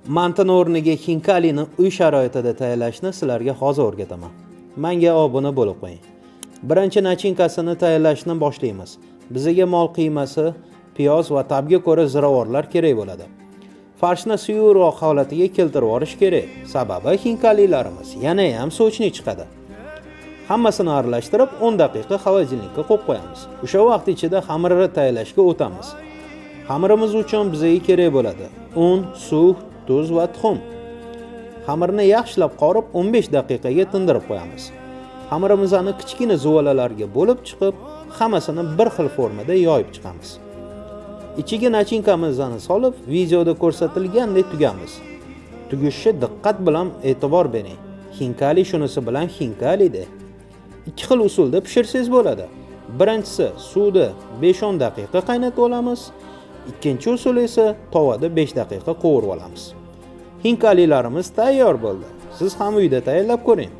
Mantini o'rniga xinkalini uy sharoitida tayyorlashni sizlarga hozir o'rgataman. Menga obuna bo'lib qo'ying. Birinchi начинка sini tayyorlashni boshlaymiz. Bizga mol qiymasi, piyoz va ta'bga ko'ra ziravorlar kerak bo'ladi. Farshni suyuqroq holatiga keltirib yuborish kerak. Sababi xinkalilarimiz yana ham сочный chiqadi. Hammasini aralashtirib 10 daqiqa холодильник ka qo'yib qo'yamiz. O'sha vaqt ichida xamirni tayyorlashga o'tamiz. Xamirimiz uchun bizga kerak bo'ladi: un, suv, tuz va tuxum. Xamirni yaxshilab qorib 15 daqiqaga tindirib qo'yamiz. Xamirimizni kichkina zuvalalarga bo'lib chiqib, hammasini bir xil formada yoyib chiqamiz. Ichiga начинка mizni solib, videoda ko'rsatilgandek tugamiz. Tugishni diqqat bilan e'tibor bering. Xinkali shunisi bilan xinkalida. Ikki xil usulda pishirsangiz bo'ladi. Birinchisi suvda 5-10 daqiqa qaynatib olamiz. Ikkinchi usul esa tovada 5 daqiqa qovurib olamiz. Xinkalilarimiz tayyor bo'ldi. Siz ham uyda tayyorlab ko'ring.